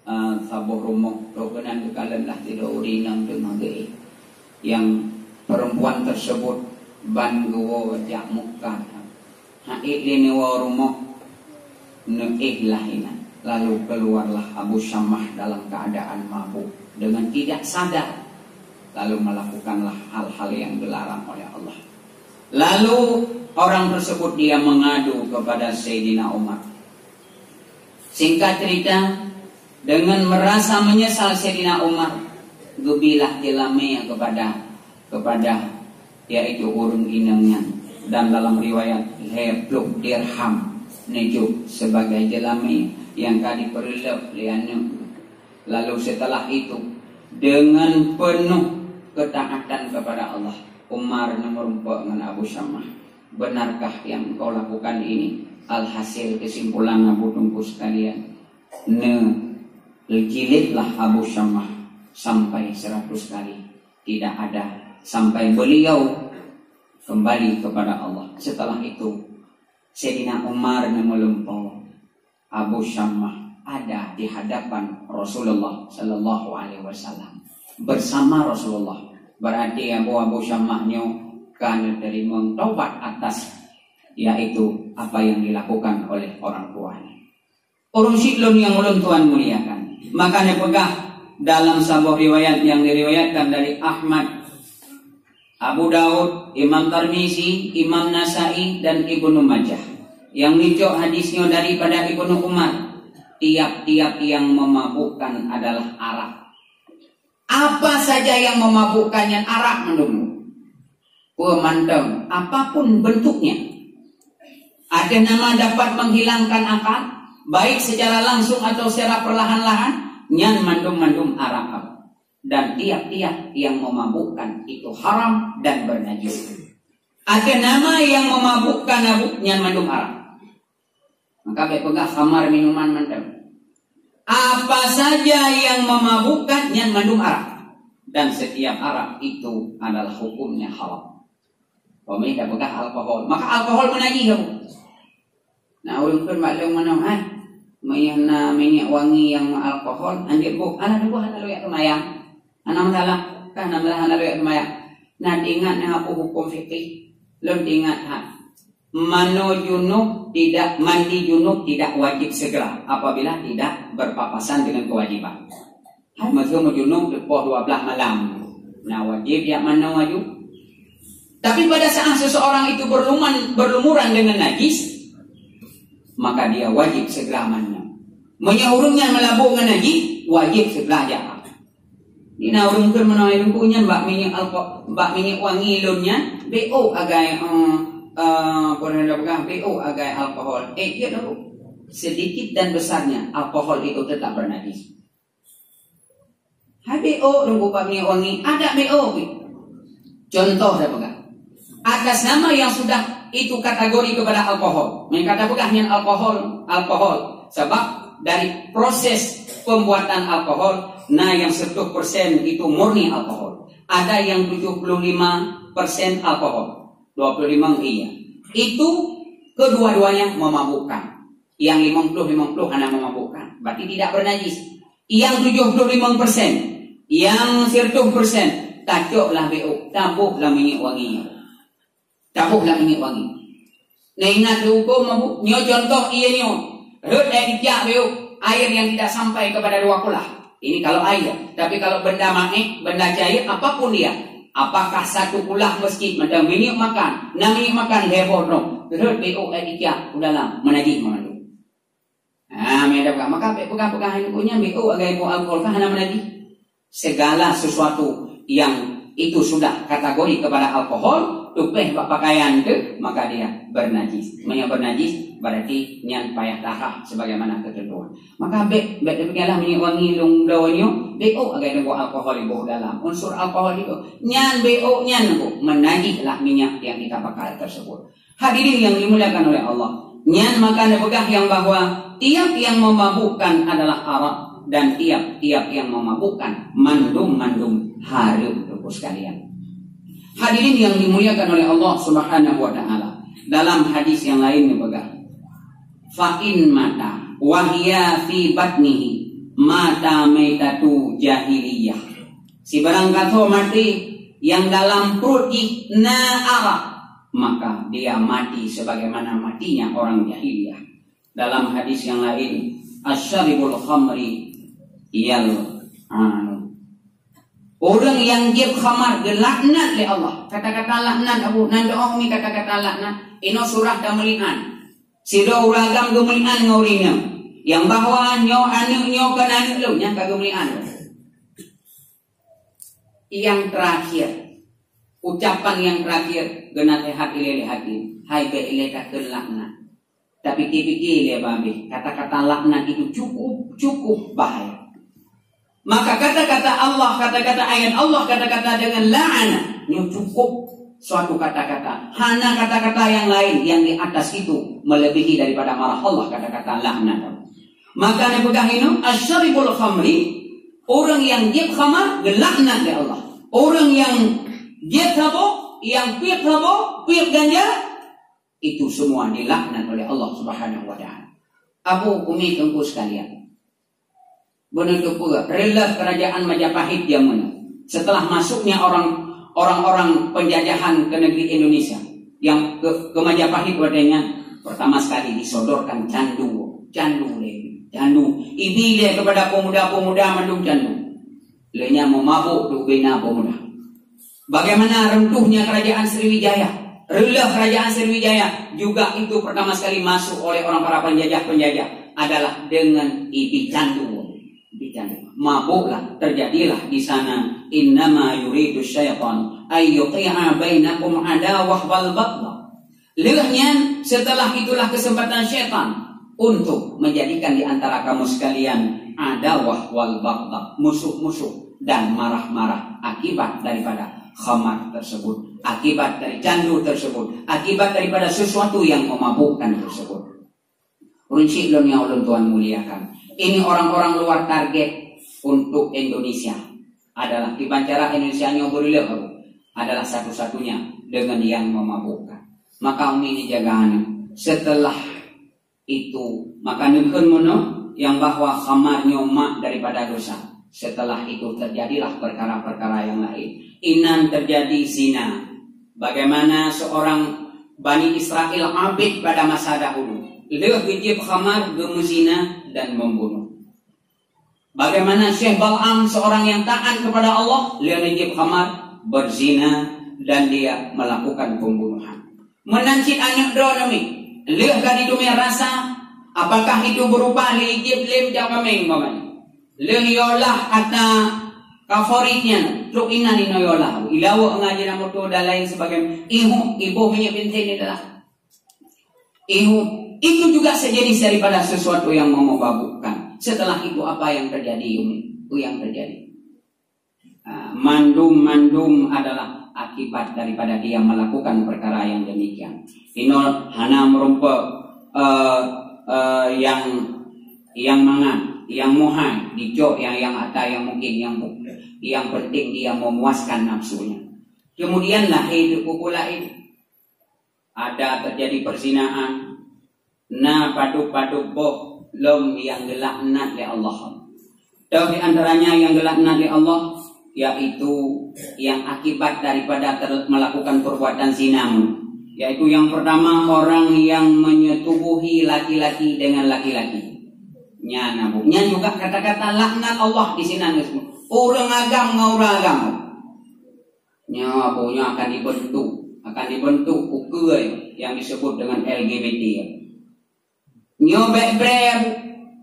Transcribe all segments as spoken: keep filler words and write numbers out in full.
Ah, saboh rumoh roh keunan geukalon lah sidroe ureueng inong teungoh geuéh. Yang perempuan tersebut ban geuwoe jak Mekah. Hana ék lé neuwoe rumoh, neuéh lah inan. Lalu keluarlah Abu Syamah dalam keadaan mabuk dengan tidak sadar, lalu melakukanlah hal-hal yang dilarang oleh Allah. Lalu orang tersebut dia mengadu kepada Sayyidina Umar. Singkat cerita, dengan merasa menyesal Sayyidina Umar, geubilah jeulamé kepada, kepada yaitu ureueng inong nyan. Dan dalam riwayat, lhèe ploh dirham neujok sebagai jeulamé nyang ka dipeureuloh lé aneuk. Lalu setelah itu, dengan penuh ketaatan kepada Allah, Umar neumeurumpok ngon Abu Syamah, "Benarkah yang engkau lakukan ini?" Alhasil, kesimpulan Abu Teungku sekalian, neujilidlah Abu Syamah sampai seratus kali. Tidak ada, sampai beliau kembali kepada Allah. Setelah itu, Sayyidina Umar neumeurumpok, Abu Syamah ada di hadapan Rasulullah sallallahu alaihi wasallam bersama Rasulullah. Berarti Abu, Abu Syamah nyoe ka neuteurimong taubat atas, yaitu apa yang dilakukan oleh orang tuanya. Ureueng syik lôn nyang ulôn tuan muliakan, maka neupeugah dalam saboh riwayat nyang diriwayatkan dari Ahmad, Abu Daud, Imam Tirmizi, Imam Nasai, dan Ibnu Majah. Nyang neujok hadis nyoe daripada Ibnu Umar, tiap-tiap yang memabukkan adalah arak. Apa saja yang memabukkan nyan arak mandum. Peue mantong, apapun bentuknya. Ada nama dapat menghilangkan akal, baik secara langsung atau secara perlahan-lahan, nyan mandum-mandum arak. Dan tiap-tiap yang memabukkan itu haram dan bernajis. Ada nama yang memabukkan, Abu, nyan mandum arak. Maka bèk peugah khamar minuman mantong. Apa saja yang memabukkan, nyan mandum arak. Dan setiap arak itu adalah hukumnya haram. Peumeh dah peugah alkohol, maka alkohol meunajih kamoe. Nah, ureueng pun mak lôn manoe, hai. Meunyoe na minyeuk wangi nyang meualkohol, anjeuk boh, hana tuboh, hana lôn jak seumayang. Hana masalah, kan hana masalah, hana lôn jak seumayang. Nah, teuingat na peue huköm fikih? Lôn teuingat that. Manoe junub tidak, mandi junub tidak wajib segera apabila tidak berpapasan dengan kewajiban. Hai, meusu meujunub leupah dua belas malam, na wajib jak manoe aju. Tapi pada saat seseorang itu berluman-, berlumuran dengan najis, maka dia wajib segera manoe. Meunyoe ureueng nyan meulabôk ngon najis, wajib segera jak. Di na ureueng kheun meunoe, "Teungku, nyan bak minyeuk alko-, bak minyeuk wangi lôn nyan, B O agai, eh, eh, peue nan peugah, B O agai alkohol." Eh, iya, Teungku. Sedikit dan besarnya, alkohol itu tetap bernajis. Hai, B O, Teungku, bak minyeuk wangi, ada B O. Contoh saya peugah. Atas nama yang sudah itu kategori kepada alkohol. Meunyoe ka tapeugah nyan alkohol, alkohol. Sebab dari proses pembuatan alkohol, na yang seratus persen itu murni alkohol. Ada yang tujuh puluh lima persen alkohol. Dua puluh lima iya. Itu kedua-duanya memabukkan. Yang lima puluh lima puluh hana memabukkan. Berarti tidak bernajis. Yang tujuh puluh lima persen, yang seratus persen, tacoklah B O, taboh lam minyeuk wangi. Taboh lam minyeuk wangi. Nah, ingat huköm mabuk. Nyoe contoh iya nyoe. Rhöt air ijak B O, air yang tidak sampai kepada dua kulah. Ini kalau air. Tapi kalau benda maék, benda cair, apapun dia, apakah satu kulah mesjid, macam minyeuk makan, na minyeuk makan lhèe boh droe, rhöt B O air ijak u dalam, meunajih mandum. Ah, meunan dah peugah. Maka bèk peugah-peugah hai nyan, B O agai boh alkohol kan hana meunajih. Segala sesuatu yang itu sudah kategori kepada alkohol, teupèh bak pakaian teuh, maka dia bernajis. Meunyoe bernajis, berarti nyan payah taharah sebagaimana ketentuan. Maka bèk, bèk demikianlah minyeuk wangi lôn bloe nyoe, B O agai boh alkohol iboh dalam. Unsur alkohol itu, nyan B O nyan, Bu, meunajihlah minyak yang kita pakai tersebut. Hadirin yang dimuliakan oleh Allah, nyan maka neupeugah nyang bahwa tiap yang memabukkan adalah arak, dan tiap-tiap yang memabukkan mandum-mandum hareuem, Teungku sekalian. Hadirin yang dimuliakan oleh Allah Subhanahu wa Ta'ala, dalam hadis yang lain neupeugah, "Fa in mata Wa hiya fi batnihi mata maitatu jahiliyah. Sibarang gasoe maté nyang dalam pruet jih na arak, maka dia mati sebagaimana matinya orang jahiliyah. Dalam hadis yang lain, "Asyaribul khamri yal'anu." Ureuëng nyang jieb khamar geulaknat lé Allah. Kata-kata laknat, Abu, nan doh mi kata-kata laknat. Inoe surah tameulian. Sidroe ureuëng agam geumeulian ngon ureuëng inong. Nyang bahwa nyoe aneuëk nyoe kon aneuëk lôn, nyan ka geumeulian. Nyang terakhir, ucapan nyang terakhir, geunaseuhat ilée lé hakim, hai bék ilée takheun laknat. Tapi pike-pike lé babeh, kata-kata laknat itu cukup, cukup bahaya. Maka kata-kata Allah, kata-kata ayat Allah, kata-kata dengan la'ana, nyoe cukup suatu kata-kata. Hana kata-kata yang lain yang di atas itu melebihi daripada marah Allah kata-kata laknat. Maka neupeugah inoe, "Asyaribul khamri," ureuëng nyang jieb khamar geulaknat lé Allah. Ureuëng nyang jieb saboh, nyang piep saboh, piep ganja, itu semua dilaknat oleh Allah Subhanahu wa Taala. Abu, Umi, Teungku sekalian, beuneuteupeu reuloh kerajaan Majapahit jameun, setelah masuknya orang, orang-orang penjajahan ke negeri Indonesia, yang ke, ke Majapahit watée nyan, pertama sekali disodorkan candu, candu lé, candu. Ibi lé kepada pemuda-pemuda mandum candu. Lé nyan meumabuk tu bina pemuda. Bagaimana runtuhnya kerajaan Sriwijaya, reuloh kerajaan Sriwijaya juga itu pertama sekali masuk oleh orang para penjajah-penjajah adalah dengan ibi candu. Ibi candu. Mabuklah, terjadilah di sana, "Innama yuridu syaitan ayyuqi'a bainakum adawah wal baghdha." Lheueh nyan, setelah itulah kesempatan syaitan untuk menjadikan di antara kamu sekalian adawah wal baghdha, musuh-musuh dan marah-marah akibat daripada khamar tersebut, akibat dari candu tersebut, akibat daripada sesuatu yang memabukkan tersebut. Ureuëng syik lôn nyang ulôn tuan muliakan, ini orang-orang luar target untuk Indonesia adalah kiban cara Indonesia nyoe beureuloh adalah satu-satunya dengan yang memabukkan. Maka umi ni jaga aneuk. Setelah itu, maka neukheun meunoe yang bahwa khamar nyoe mak daripada dosa. Setelah itu terjadilah perkara-perkara yang lain. Inan terjadi zina. Bagaimana seorang Bani Israel abid pada masa dahulu, lheueh geujieb khamar, geumeuzina dan membunuh. Bagaimana Syekh Bal'am, seorang yang taat kepada Allah, lheueh geujieb khamar, berzina, dan dia melakukan pembunuhan. Meunan cit aneuk droeneuh mi, lheueh ka jiteumé rasa, apakah itu berupa lé jieb lem jak pameng umpamanya. Lheueh yolah ata kaforit nyan, trok inan inoe yolah, ilawok ngaji na moto dan lain sebagainya, ihup, iboh minyeuk bintéh di dalam. Ihup, itu juga sejenis daripada sesuatu yang memabukkan. Setelah itu apa yang terjadi, Umi? Apa yang terjadi? Ah, mandum-mandum adalah akibat daripada dia melakukan perkara yang demikian. Inoe hana meurumpok, eh, eh, yang, yang mangat, yang muhai, dicok yang, yang ata, yang mungkin, yang bu-, yang penting dia memuaskan nafsunya. Kemudian lahir di kuku lain. Ada terjadi perzinaan, na padub-padub boh lom yang geulaknat lé Allah. Toh di antaranya yang geulaknat lé Allah, yaitu yang akibat daripada ter-, melakukan perbuatan zina, yaitu yang pertama orang yang menyetubuhi laki-laki dengan laki-laki. Nyan, Abu. Nyan juga kata-kata laknat Allah di sinan disebut. Ureuëng agam ngon ureuëng agam. Nyoe, Abu, nyoe akan dibentuk, akan dibentuk ukeue yang disebut dengan L G B T. Nyoe bék bré, Abu.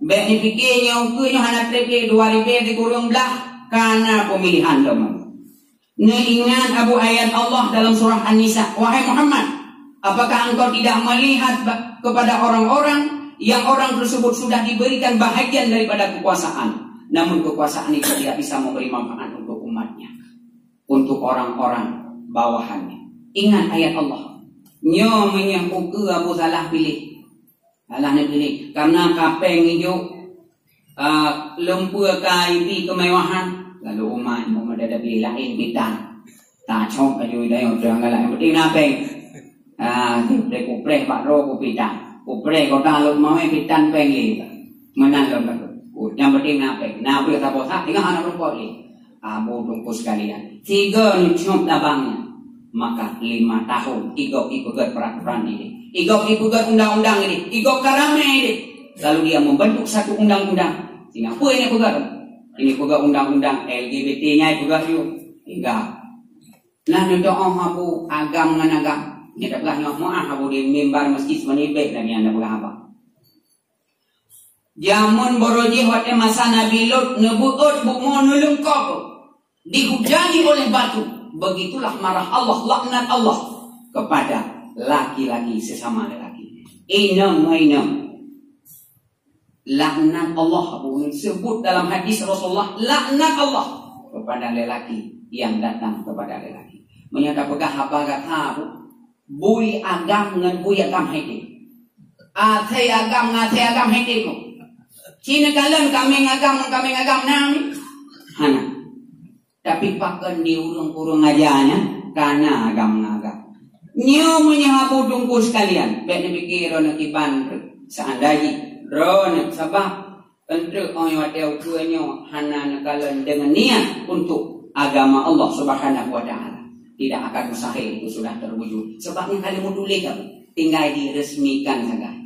Bék dipike nyoe ukeue nyoe hana treb lé dua ribèe sikureueng blah, kana pemilihan lom. Neuingat, Abu, ayat Allah dalam surah An-Nisa, "Wahai Muhammad, apakah engkau tidak melihat ba-, kepada orang-orang yang orang tersebut sudah diberikan bahagian daripada kekuasaan, namun kekuasaan itu tidak bisa memberi manfaat untuk umatnya?" Untuk orang-orang bawahannya. Ingat ayat Allah. Nyoe meunyoe ukeue Abu salah piléh. Salah neupiléh. Karena kapéng ijo, ah, lumpur ka ibi kemewahan. Lalu umat mau mendadak beli lain pitan. Tak cok aju idayah udah galak. Yang penting na péng. Ah, kupreh bak droe ku pitan. Kupreh kota lok mawai pitan péng lé. Meunan lom takot. Oh, nyang penting na péng. Na péng saboh sa, teungoh aneuk rumpok lé. Abu Teungku sekalian, sigoe neucok labang nyan, maka lima tahun igob ipeugét peraturan ini, igob ipeugét undang-undang ini, igob ka ramé ini. Lalu dia membentuk satu undang-undang. Sehingga peue ini peugét? Ini peugét undang-undang L G B T nyai peugét yue. Hingga nah neudoa Abu agam ngon agam. Nyan dah peugah nyoe meuah Abu di mimbar masjid seumani bék Nabi nyang peugah haba. Jameun barô jih watée masa Nabi Lot neubeuôt bumoe neuleungkop, dihujani oleh batu. Begitulah marah Allah, laknat Allah kepada laki-laki sesama lelaki. Inong ngon inong. Laknat Allah, Abu, sebut dalam hadis Rasulullah, laknat Allah kepada lelaki yang datang kepada lelaki. Meunyoe tapeugah haba gata, Abu, bui agam ngon bui agam hidéh. Até agam ngon até agam hidéh. Cina kalon kaméng agam ngon kaméng agam na mi? Hana. Tapi pakon di ureuëng-ureuëng aja nyan kana agam ngon agam. Nyoe meunyoe Abu Teungku sekalian, bék neupike droeneuh kiban, seandai jih droeneuh, sabab enteuk ong watée ukeue nyoe hana neukalon deungon niat untuk agama Allah Subhanahu wa Taala, tidak akan mustahil itu sudah terwujud. Sebab nyang ka lheueh meutuléh kan, tinggai diresmikan sagai.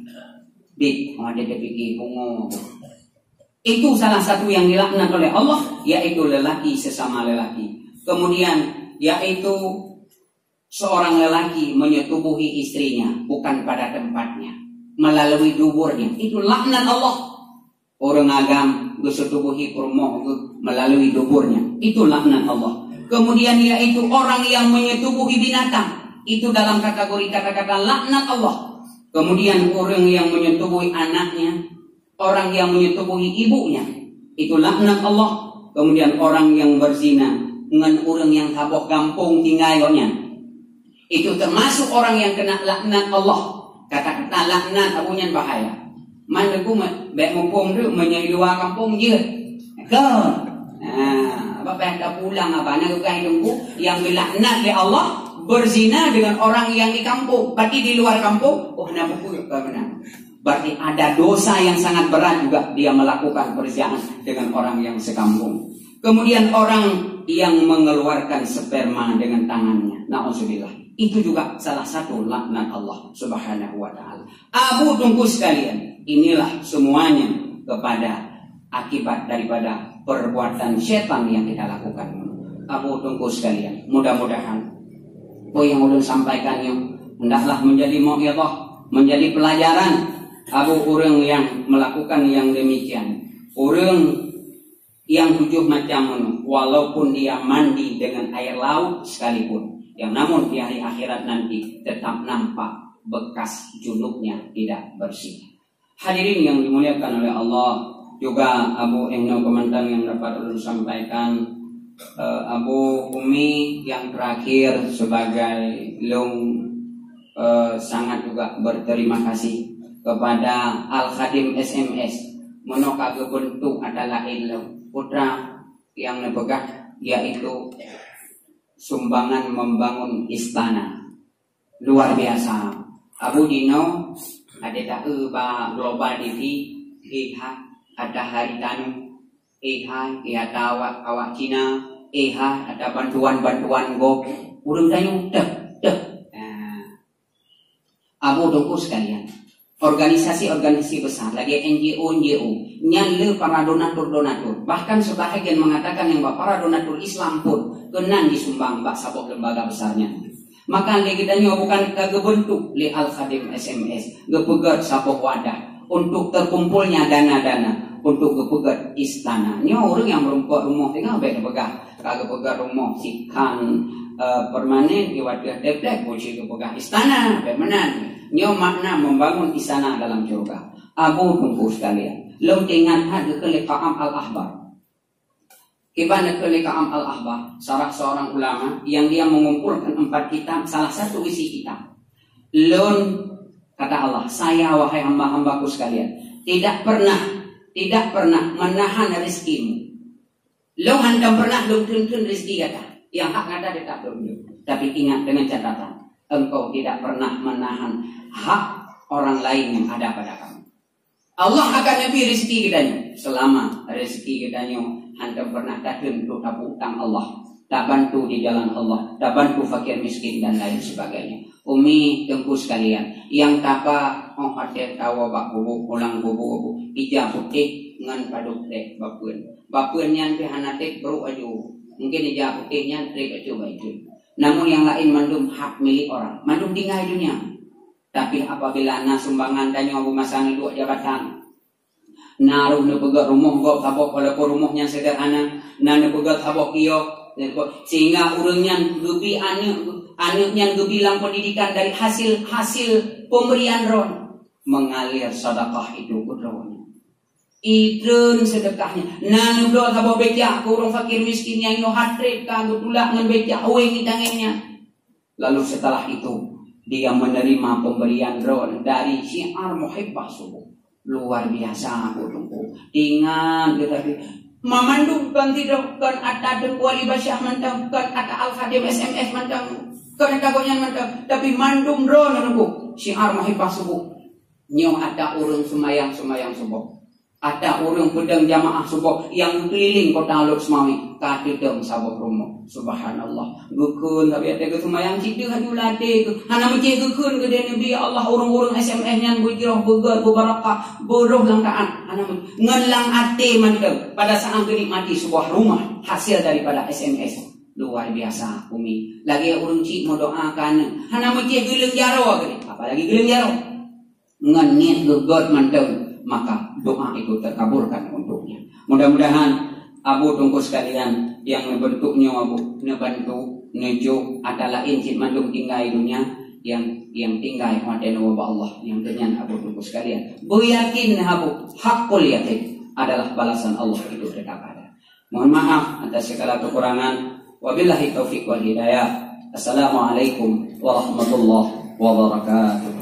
Bit, ong watée teupike pungo. Itu salah satu yang dilaknat oleh Allah, yaitu lelaki sesama lelaki. Kemudian, yaitu seorang lelaki menyetubuhi istrinya bukan pada tempatnya, melalui duburnya. Itu laknat Allah. Ureuëng agam geuseutubuhi peurumoh geuh melalui duburnya. Itu laknat Allah. Kemudian, yaitu orang yang menyetubuhi binatang. Itu dalam kategori kata-kata laknat Allah. Kemudian, ureuëng yang menyetubuhi anaknya, orang yang menyetubuhi ibunya, itu laknat Allah. Kemudian orang yang berzina ngon ureuëng nyang saboh gampông tinggai gobnyan, itu termasuk orang yang kena laknat Allah. Kata-kata laknat Abu nyan bahaya. Man teungku me-, bék muphom teuk meunyoe di luwa gampông jeuet. Ka. Nah, apa payah tapulang apa? Nah, bukan teungku yang dilaknat oleh Allah berzina dengan orang yang di kampung. Berarti di luar kampung, oh, hana buku ka benar. Berarti ada dosa yang sangat berat juga dia melakukan perzinahan dengan orang yang sekampung. Kemudian orang yang mengeluarkan sperma dengan tangannya. Nauzubillah. Itu juga salah satu laknat Allah Subhanahu wa Taala. Abu Teungku sekalian, inilah semuanya kepada akibat daripada perbuatan setan yang kita lakukan. Abu Teungku sekalian, mudah-mudahan apa yang ulun sampaikan nyoe hendaklah menjadi mau'izah, menjadi pelajaran. Abu, ureuëng yang melakukan yang demikian, ureuëng yang tujuh macam menu, walaupun dia mandi dengan air laut sekalipun, yang namun di hari akhirat nanti tetap nampak bekas junubnya tidak bersih. Hadirin yang dimuliakan oleh Allah, juga Abu Eng nyoe keumantan nyang dapat ulôn sampaikan, eh, Abu Umi yang terakhir sebagai lôn, eh, sangat juga berterima kasih kepada Al Khadim S M S. Meunoe ka geubeuntuk ata laén lom putra yang neupeugah, yaitu sumbangan membangun istana. Luar biasa. Abu jinoe ada taeu ba Global T V, eh hai, ata hari tanu, eh hai, eh ata awak, awak Cina, eh hai, ata bantuan-bantuan gob. Ureuëng tanyoe teuh, teuh. Nah, Abu Teungku sekalian, organisasi-organisasi besar lagée N G O, N G O, nyan le para donatur-donatur. Bahkan sebahagian mengatakan nyang ba para donatur Islam pun keunan jisumbang bak saboh lembaga besar nyan. Maka lé geutanyoe bukan ka geubeuntuk lé Al Khadim S M S, geupeugét saboh wadah untuk terkumpulnya dana-dana untuk geupeugét istana. Nyoe ureuëng nyang meurumpok rumoh teungoh bék geupeugah, ka geupeugét rumoh sikhan, eh, permanen, di watée teb-teb buci geupeugah istana, bék meunan. Nyoe makna membangun istana dalam syurga. Abu Teungku sekalian, lôn teuingat that geukheun lé Ka'ab Al-Ahbar. Kiban neukheun lé Ka'ab Al-Ahbar, salah seorang ulama yang dia mengumpulkan empat kitab, salah satu isi kitab. Lôn, kata Allah, "Saya, wahai hamba-hambaku sekalian, tidak pernah, tidak pernah menahan rezekimu. Lôn hántom pernah lôn theun-theun rezeki gata. Nyang hak gata tetap lôn jok. Tapi ingat dengan catatan, engkau tidak pernah menahan hak orang lain yang ada pada kamu." Allah akan neubri rezeki geutanyoe selama rezeki geutanyoe hana pernah tateun untuk tapeutang Allah, tabantu di jalan Allah, tabantu fakir miskin dan lain sebagainya. Umi, teungku sekalian, nyang tapa óh watée tawoe bak kubu, pulang kubu, ija putéh ngon padub trek bapeuen. Bapeuen nyan pih hana trek brok aju. Mungkin ija putéh nyan trek aju baikon. Namun nyang laén mandum hak milik orang, mandum tinggai dunia. Tapi apabila na sumbangan tanyoe beumasan duek jabatan, na roh neupeugét rumoh gob saboh walaupun rumoh nyan sederhana, na neupeugét saboh kiok, sehingga ureuëng nyan geubi aneuëk, aneuëk nyan geubi lam pendidikan dari hasil, hasil pemberian droe, mengalir sedekah itu keu droe nyan. Itreun sedekah nyan. Na neubloe saboh becak keu ureuëng fakir miskin nyang inoe hat trek ka geutulak ngon becak wéng di tangai nyan. Lalu setelah itu, dia menerima pemberian droe dari Syiar Muhibbah Subuh. Luar biasa, Abu Teungku. Ingat, tetapi mamandum kon sidroe, kon ata Teungku Ali Basyah mantong, kon ata Al-Khadim S M S mantong, kon ata gobnyan mantong, tapi mandum droe, Teungku. Syiar Muhibbah Subuh. Nyoe ata ureuëng seumayang-seumayang suboh. Ata ureuëng peudong jamaah suboh nyang keuliling kota Lhokseumawe meukateudong saboh rumoh. Subhanallah. Geukheun tapi ata geuseumayang cit deuh aju ladé geuh. Hana meucéh geukheun geudeh Nabi Allah ureuëng-ureuëng S M S nyan beujroh beugét beubarakah beurôh lam taat. Hana meucéh. Ngon lam até mantong pada saat geunikmati sebuah rumah hasil daripada S M S. Luar biasa, Umi. Lagée ureuëng cit meudoa keu aneuëk. Hana meucéh geuleung jaroe geudeh. Apalagi geuleung jaroe. Ngon niet geugét mantong, maka doa itu terkabulkan untuknya. Mudah-mudahan Abu Teungku sekalian nyang neubantu nyoe Abu, neubantu, neujok, ata laén cit mandum tinggai dunia, nyang, nyang tinggai watée neuwoe bak Allah, nyang deunyan Abu Teungku sekalian. Beuyakin Abu, hakul yakin adalah balasan Allah itu tetap ada. Mohon maaf atas segala kekurangan. Wabillahi taufiq wal hidayah. Assalamualaikum warahmatullahi wabarakatuh.